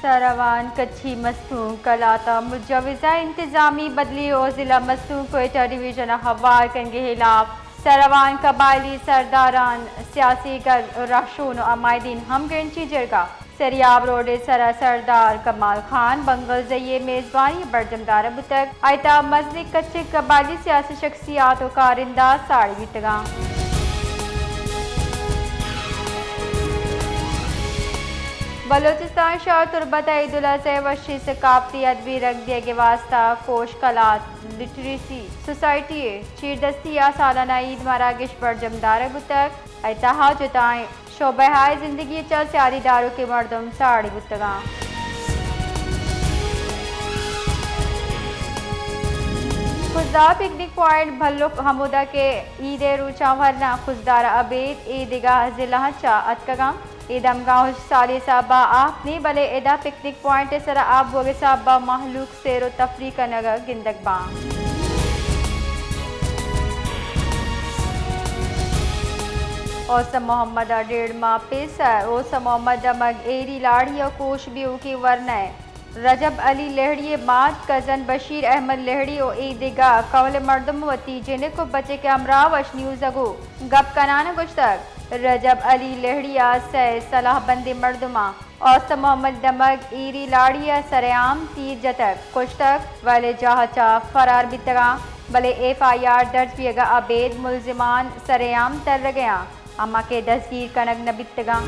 سر روان کچھی مستونگ، کلات ءَ مجوزہ انتظامی بدلی ءُ ضلع مستونگ کوئٹہ ڈویژن ءَ ہوار کنگ ءِ ہلاپ سر روان قبائلی سرداراں، سیاسی گل ءُ رہشون ءُ ہمائدین ہمگرنچی جرگہ سریاب روڈ ءِ سرا سردار کمال خان بنگلزئی ءِ میزبانی ءَ برجم دارگ بوتگ۔ آئی ءِ تہا مزنیں کچیں قبائلی سیاسی شخصیات ءُ کارندہ ساڑی بیتگاں۔ بلوچستان شہر تربت ءَ عید الاضحی ءِ وشیں ثقافتی ادبی رنگ دیگ ءِ واستہ کوش کلات لٹریسی سوسائٹی ءِ چیردستی ءَ سالانہ عید مراگش برجم دارگ بوتگ۔ اے تہا جتائیں شعبہ ہائے زندگی ءَ چہ سیادی داروکیں مردم ساڑی بوتگاں۔ خضدار پکنک پوائنٹ بھلک، ہمودا کہ عید ءِ روچاں ورنا خضدار ءَ ابید اے دگہ ضلعاں چہ اتکگاں۔ اے دمگاں ہشت سالی سابا آپ نی، بلے ادا پکنک پوائنٹ ءِ سرا آپ بوگ ءِ سابا مہلوک سیر ءُ تفریح کنگ ءَ گندگ باں۔ اوسم محمد ءَ ڈیڑھ ماہ پیسر اوسم محمد دمگ ایری لاڑی ءَ کوش بیوکی ورنئے رجب علی لہڑی ءِ مات کزن بشیر احمد لہڑی ءُ اے دگہ کہول ءِ مردم وتی جنک ءُ بچک ءِ ہمراہ وش نیوز ءَ گوں گپ کنان ءَ گوشتگ، رجب علی لہڑی ءَ سئے سلاہ بندیں مردماں اوسم محمد دمگ ایری لاڑی ءَ سرعام تیر جتگ، کشتگ، ویلے جاہ ءَ چہ فرار بیتگاں، بلے ایف آئی آر درج بیگ ءَ ابید ملزمان سرعام ترگ ءَ آں، ہما کہ دزگیر کنگ نہ بیتگاں۔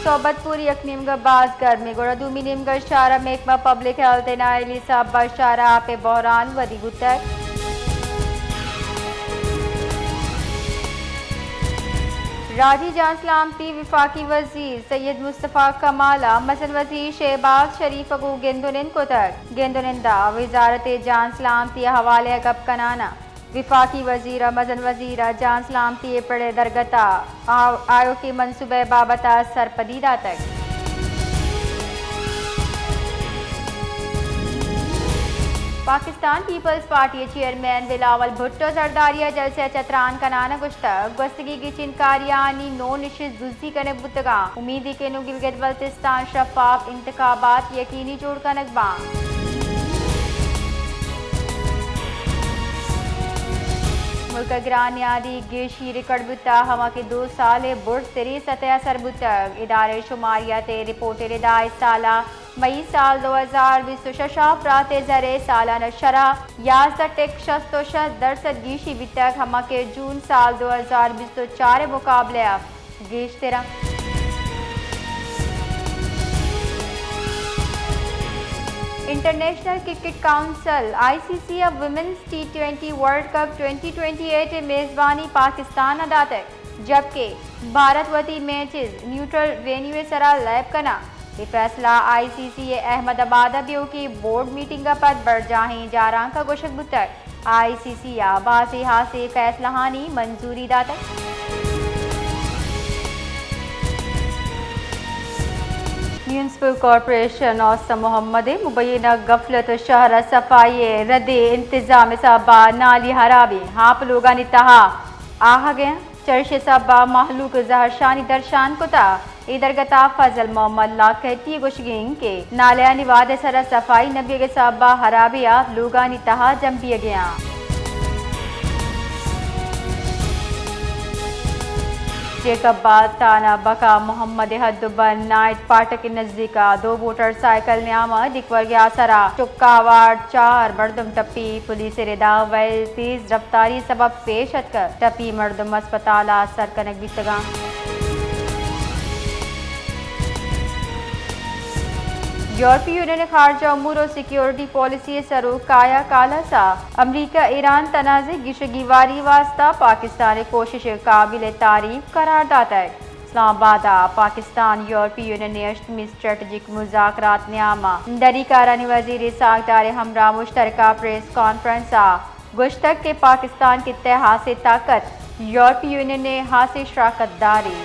صحبت پوری یک نیمگا باز گرمی، گڑا دومی نیمگا شہر ءِ محکمہ پبلک ہیلتھ ءِ نااہلی سبب ءَ شہر ءَ آپ ءِ بحران ودی بوتگ۔ راجی جان سلامتی، وفاقی وزیر سید مصطفی کمال ءَ مزن وزیر شہباز شریف ءَ گوں گند ءُ نند کتگ۔ گند ءُ نند ءَ وزارت جان سلامتی ءِ حوالہ ءَ گپ کنان ءَ وفاقی وزیر ءَ مزن وزیر ءَ جان سلامتی ءِ پڑ ءِ درگت ءَ آ-، آیوکیں منصوبہ ءِ بابت ءَ سرپدی داتگ۔ پاکستان پیپلز پارٹی ءِ چیئرمین بلاول بھٹو زرداری ءَ جلسہ ءَ چہ تران کنان ءَ گوشتگ، گوستگیں گچین کاریانی نو نشست دزی کنگ بوتگاں، امیدی کہ نوں گلگت بلتستان شفاف انتخابات یقینی جوڑ کنگ باں۔ ملک ءِ گران نیادی گیشی ریکارڈ بوتگ، ہما کہ دو سال ءَ برز تریں سطح ءَ سر بوتگ۔ ادارہ شماریات ءِ رپورٹ ءَ رداں اے سال ءِ مئی سال دو ہزار بیست ءُ شش ءَ افراط ءِ زر ءِ سالانہ شرح یازدہ ٹک شست ءُ شش درسد گیشی بیتگ، ہما کہ جون سال دو ہزار بیست ءُ چار ءِ مقابلہ ءَ گیشتر انت۔ انٹرنیشنل کرکٹ کونسل، آئی سی سی، ءَ women's T twenty world cup twenty twenty eight ءِ میزبانی پاکستان ءَ داتگ، جبکہ بھارت وتی میچز نیوٹرل وینیو ءِ سرا لیب کناں۔ اے فیصلہ آئی سی سی ءِ احمد آباد ءَ بیوکیں بورڈ میٹنگ ءَ پد برجاہیں جارانک ءَ گوشگ بوتگ۔ آئی سی سی ءَ بازیں ہاسیں فیصلہانی منظوری داتگ۔ میونسپل کارپوریشن اوستا محمد ءِ مبینہ غفلت ءُ شہر ءِ صفائی ءِ ردیں انتظام ءِ سبب ءَ نالی ہرابیں، ہاپ لوگانی تہا آہگ ءَ انت۔ چرش ءِ سبب ءَ مہلوک ءَ زہرشانی درشان کتگ۔ اے درگت ءَ فضل محمد لاکھیتی ءِ گوشگ انت کہ نالہانی وہد ءِ سرا صفائی نہ بیگ ءِ سبب ءَ ہرابیں آپ لوگانی تہا جم بیگ ءَ انت۔ جیکب آل تھانہ بقا محمد ءِ حد ءُ بند نائٹ پھاٹک ءِ نزیک ءَ دو موٹر سائیکل نیام ءَ ڈیک ورگ ءِ آسر ءَ چکاں وارت، چار مردم ٹپی۔ پولیس ءِ ردا ویل تیز رفتاری سبب پیش اتکگ، ٹپی مردم اسپتال ءَ سر کنگ بیتگاں۔ یورپی یونین ءِ خارجہ امور ءُ سیکیورٹی پالیسی ءِ سروک کایا کالاس ءَ امریکہ ایران تنازعہ ءِ گیش ءُ گیواری ءِ واستہ پاکستان ءِ کوشش ءَ قابل تعریف قرار داتگ۔ اسلام آباد ءَ پاکستان یورپی یونین ءِ ہشتمی اسٹریٹجک مذاکرات ءِ نیام ءَ دری کارانی وزیر ءِ ساکدار ءِ ہمراہ مشترکہ پریس کانفرنس ءَ گوشتگ کہ پاکستان خطہ ءِ ہاسیں طاقت، یورپی یونین ءِ ہاسیں شراکت دارے۔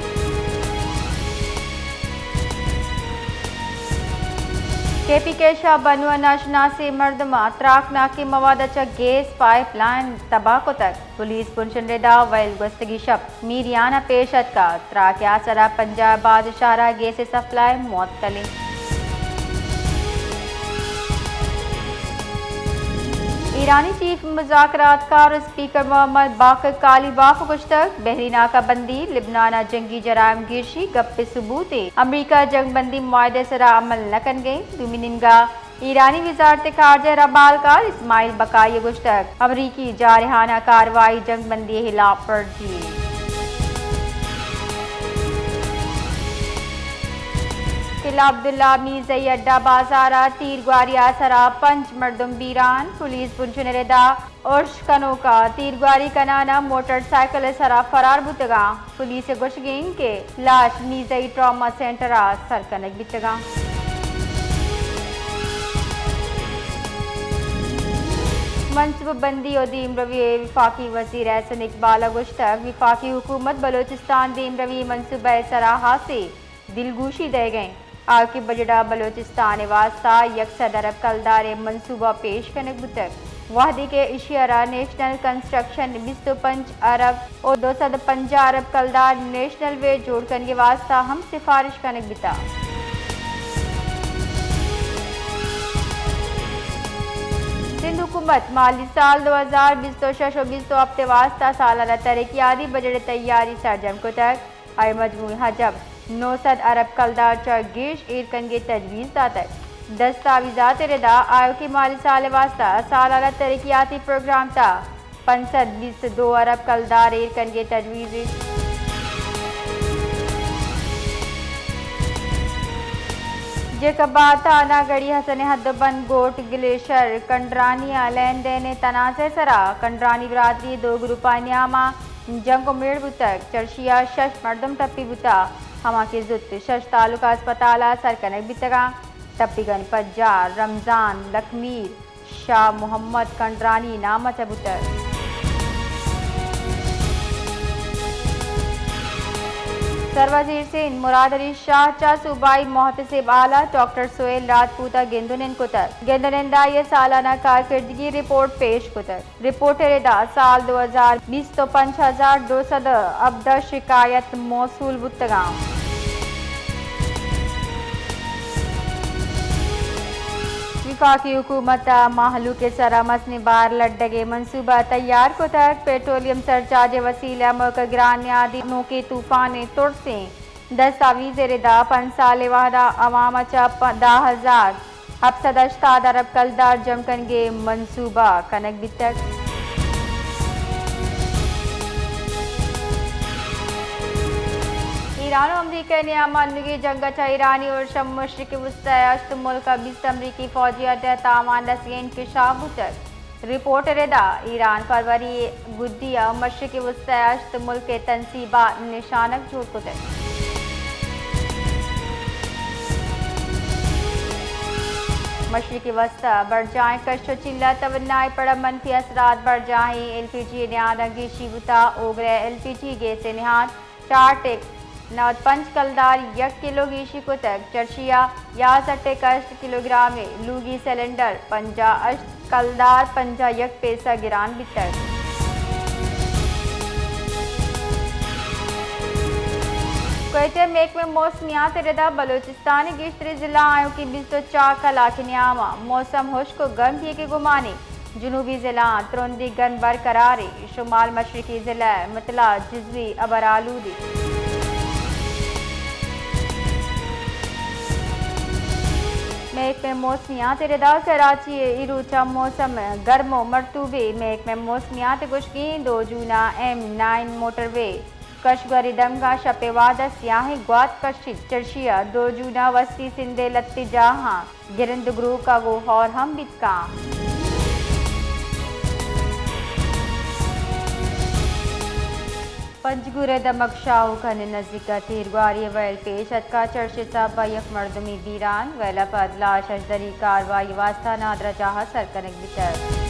کے پی کیش ءَ بنو ءِ ناشناسیں مردماں تراکناکیں مواد ءَ چہ گیس پائپ لائن تباہ کتگ۔ پولیس بنشن ردا ویل گوستگی شپ میریان ءَ پیش اتکگ۔ تراک ءِ آسر ءَ پنجاہ ءِ باز شہر ءَ گیس ءِ سپلائی معطل اِنت۔ ایرانی چیف مذاکرات کار اسپیکر محمد باقر قالیباف ءَ گوشتگ، بحرین ءِ ناکہ بندی، لبنان ءِ جنگی جرائم گیشی گپ ءِ ثبوت اِنت، امریکہ جنگ بندی معاہدہ ءِ سرا عمل نہ کنگ ءَ اِنت۔ دومی نیمگ ءَ ایرانی وزارت خارجہ ءِ رمبالکار اسماعیل بقائی ءَ گوشتگ، امریکی جارحانہ کاروائی جنگ بندی ءِ ہلاپ ورزی اِنت۔ قلعہ عبداللہ میرزئی اڈہ بازار ءَ تیرگواری ءِ آسر ءَ پنچ مردم بیران، پولیس بنشن ءِ ردا ارش کنوک ءَ تیرگواری کنان ءَ موٹر سائیکل ءِ سرا فرار بوتگ اَنت۔ پولیس ءِ گوشگ اِنت کہ لاش میرزئی ٹراما سینٹر ءَ سر کنگ بیتگ اَنت۔ منصوبہ بندی ءُ دیمروی ءِ وفاقی وزیر احسن اقبال ءَ گوشتگ، وفاقی حکومت بلوچستان دیمروی منصوبہ ءِ سرا ہاسیں دلگوشی دئیگ ءَ اِنت۔ آؤکیں بجٹ ءَ بلوچستان ءِ واستہ یک سد ارب کلدار ءِ منصوبہ پیش کنگ بوتگ، وہدے کہ ایشی ءَ را نیشنل کنسٹرکشن بیست ءُ پنچ ارب ءُ دو سد ءُ پنجاہ ارب کلدار نیشنل وے جوڑ کنگ ءِ واستہ ہم سفارش کنگ بیتگ۔ سندھ حکومت مالی سال دو ہزار بیست ءُ شش ءُ بیست ءُ ہپت ءِ واستہ سالانہ ترقیاتی بجٹ ءِ تیاری سرجم کتگ۔ آئی ءِ مجموعی حجم نو سد ارب کلدار چہ گیش ایر کنگ ءِ تجویز داتگ۔ دستاویزات ءِ ردا آؤکیں مالی سال ءِ واستہ سالانہ ترقیاتی پروگرام تھا پنچ سد بیست ءُ دو ارب کلدار ایر کنگ ءِ تجویز اِنت۔ جیکب ءَ تھانہ گڑھی حسن ءِ ہد ءُ بند گوٹ گلیشر کنڈرانی ءَ لین دین ءِ تنازعہ ءِ سرا کنڈرانی برادری ءِ دو گروپانی نیام ءَ جنگ ءُ میڑ بوتگ، چرشی ءَ شش مردم ٹپی بوتگ، ہما کہ زوت شش تعلقہ اسپتال ءَ سر کنگ بیتگ اَنت۔ ٹپیگانی پجار رمضان لکھمیر شاہ محمد کنڈرانی نام ءَ چہ بوتگ۔ سروزیر سنگھ مراد علی شاہ چہ صوبائی محتسب اعلی ڈاکٹر سہیل راجپوت ءَ گند ءُ نند کتگ۔ گند ءُ نند ءَ آئی ءِ سالانہ کارکردگی رپورٹ پیش کتگ۔ رپورٹ ءِ ردا سال دو ہزار بیست ءَ پنچ ہزار دو سد ءُ ہبدہ شکایت موصول بوتگ اَنت۔ وفاقی حکومت ءَ مہلوک ءِ سرا مزنیں بار لڈگ ءِ منصوبہ تیار کتگ۔ پیٹرولیم سرچارج ءِ وسیلہ ءَ ملک ءَ گران نیادی نوکیں طوفان ءِ ترسیں دستاویز ءِ ردا پنچ سال ءِ وہدا عوام ءَ چہ پ-، دہ ہزار ہپت سد ہشتاد ارب کلدار جم کنگ ءِ منصوبہ کنگ بیتگ۔ ایران ءُ امریکہ ءِ نیام ءَ انوگیں جنگ ءَ چہ ایرانی ارش ءَ مشرق وسطی ءِ ہشت ملک ءَ بیست امریکی فوجی اڈہ ءَ تاوان رسگ ءِ انکشاف بوتگ۔ رپورٹ ءِ ردا ایران فروری ءِ گڈی ءَ مشرق وسطی ءِ ہشت ملک ءِ تنصیباں نشانگ جوڑ کتگ۔ مشرق وسطی ءَ برجاہیں کشت ءُ چیل ءِ توانائی ءِ پڑ ءَ منفی اثرات۔ برجاہیں ایل پی جی ءِ نہاداں گیشی بوتگ، اوگرہ ایل پی جی گیس ءِ نہاد چار ٹک نود پنچ کلدار یک کلو گیشی کتگ، چرشی ءَ یازدہ ٹک ہشت کلوگرام ءِ لوگی سلنڈر پنجاہ ہشت کلدار پنجاہ یک پیسہ گران بیتگ۔ کوئٹہ ءِ محکمہ موسمیات ءِ ردا بلوچستان ءِ گیشتریں ضلع آیوکیں بیست ءُ چار کلاک ءِ نیام ءَ موسم ہشک ءُ گرم بیگ ءِ گمان اِنت۔ جنوبی ضلعاں ترندیں گرم برقرار اِنت۔ شمال مشرقی ضلع متلا جزوی ابر آلود اِنت۔ محکمہ موسمیات ءِ ردا کراچی ءِ اے روچ ءَ موسم گرم ءُ مرطوب اِنت۔ محکمہ موسمیات ءِ گوشگ اِنت دو جون ءَ ایم نائن موٹروے کشگواری دمگاں شپ ءِ وہد ءَ سیاہیں گوات کشیت، چرشی ءَ دو جون ءَ وسطی سندھ ءِ لہتیں جاہاں گرند گروک ءَ گوں ہور ہم بیت کنت۔ پنجگور ءِ دمگ شاہو کھن ءِ نزیک ءَ تیرگواری ءِ ویل پیش اتکگ، چرشی ءِ سبب ءَ یک مردمے بیران، ویل ءَ پد لاش ءِ ششدری کاروائی ءِ واستہ نادراہ جاہ ءَ سر کنگ بیتگ۔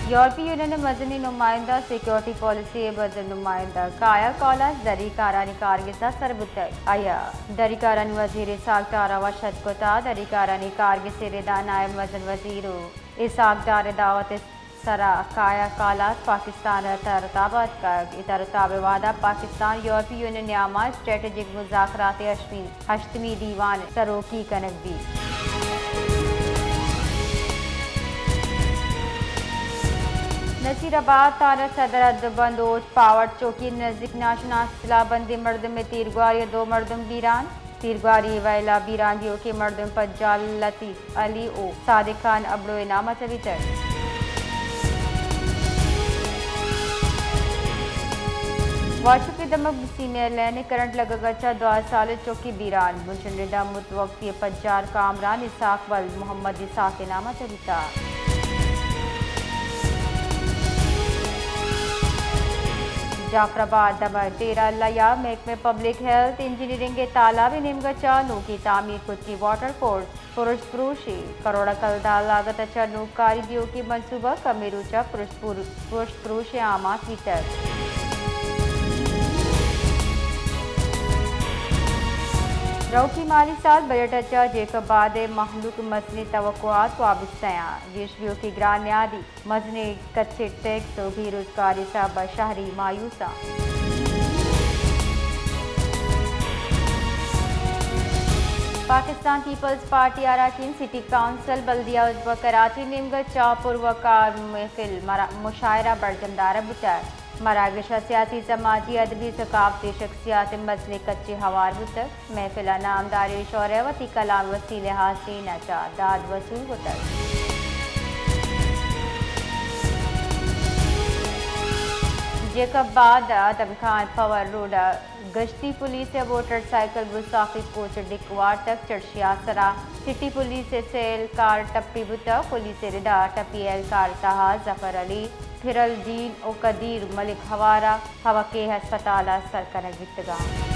یورپی یونین ءِ مزنیں نمائندہ، سیکورٹی پالیسی ءِ مزن نمائندہ کایا کالاس دری کارانی کارگس ءَ سر بوتگ۔ آئی ءَ دری کارانی وزیر اسحاق ڈار ءَ وش اتک کت ءُ دری کارانی کارگس ءِ ردا نائب مزن وزیر ءُ اسحاق ڈار ءِ دعوت ءِ سرا کایا کالاس پاکستان ءِ تر ءُ تاب ءَ اتکگ۔ اے تر ءُ تاب ءِ وھد ءَ پاکستان یورپی یونین ءِ نیام ءَ اسٹریٹجک مذاکرات ءِ ہشتمی، ہشتمی دیوان ءِ سروکی کنگ بیت۔ نصیر آباد تھانہ صدر ءِ ہد ءُ بند اوچ پاور چوکی ءِ نزیک ناشناس سلاہ بندیں مردمے تیرگواری ءَ دو مردم بیران۔ تیرگواری ءِ ویل ءَ بیران دیوکیں مردم پجار لطیف علی ءُ صادق خان ابڑو ءِ نام ءَ تبیتگ۔ واچک ءِ دمگ سیمے لین ءِ کرنٹ لگگ ءَ چہ دو سال ءِ چکی بیران، بنشن ردا متوفی ءِ پجار کامران اسحاق ولد محمد اسحاق ءِ نام ءَ تبیتگ۔ جعفر آباد دمگ ڈیرہ اللہ یار محکمہ پبلک ہیلتھ انجینئرنگ ءِ تالاب ءِ نیمگ ءَ چہ نوکیں تعمیر کتگیں واٹر فورس پرشت پروشی، کروڑ ءَ کلدار لاگت ءَ چہ نوکاری دیوکیں منصوبہ کمیں روچ ءَ پرشت پر-، پرشت پروش ءِ آماچ بیتگ۔ روکی مالی سال بجٹ ءَ چہ جیکب آباد ءِ مہلوک مزنیں توقعات وابستہ اَنت۔ گیش دیوکیں گران نیادی مزنیں کچے ٹیکس ءُ بے روزگاری ءِ سبب ءَ شہری مایوس اَنت۔ پاکستان پیپلز پارٹی ءِ اراکین سٹی کونسل بلدیہ عضو ءِ کراچی ءِ نیمگ ءَ چاپ ءُ روکار محفل مرا-، مشاعرہ برجم دارگ بوتگ۔ مراگش ءَ سیاسی، سماجی، ادبی، ثقافتی شخصیات ءِ مزنیں کچے ہوار بوتگ۔ محفل ءَ نامداریں شعراء وتی کلام ءِ وسیلہ ءَ حاضرین ءَ چہ داد وصول کتگ۔ جیکب آباد ءِ آدم خان پاور روڈ ءَ گشتی پولیس ءِ موٹر سائیکل گستاخی کوچ ءِ ڈیک وارتگ۔ چرشی ءِ آسرا سٹی پولیس ءِ سے اہلکار ٹپی بوتگ۔ پولیس ءِ ردا ٹپی اہلکار ءِ تہا ظفر علی، پھر الدین ءُ قدیر ملک ہوار ءَ ہوکیں ہسپتال ءَ سر کنگ بیتگ اَنت۔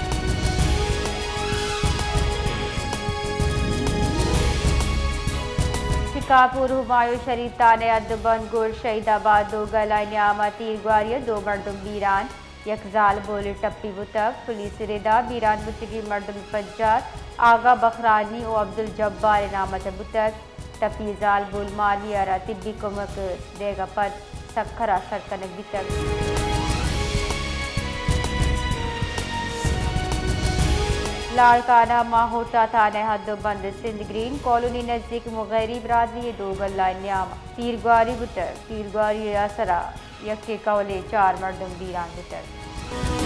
شکارپور ہمایوں شریف تھانہ ءِ ہد ءُ بند گوں شہید آباد دوگل ءِ نیام ءَ تیرگواری ءَ دو مردم بیران، یک زالبولے ٹپی بوتگ۔ پولیس ءِ ردا بیران بوتگیں مردم ءِ پجار آغا بخرانی ءُ عبدالجبار ءِ نام ءَ بوتگ۔ ٹپی زالبول مانی ءَ را طبی کمک دیگ ءَ پد سکھر ءَ سر کنگ بیتگ۔ لاڑکانہ ماہوٹ ءِ تھانہ ءِ ہد ءُ بند سندھ گرین کالونی ءِ نزیک مغیری برادری ءِ دوگل ءِ نیام ءَ تیرگواری بوتگ۔ تیرگواری ءِ اثر ءَ یکے کہول ءِ چار مردم بیران بوتگ۔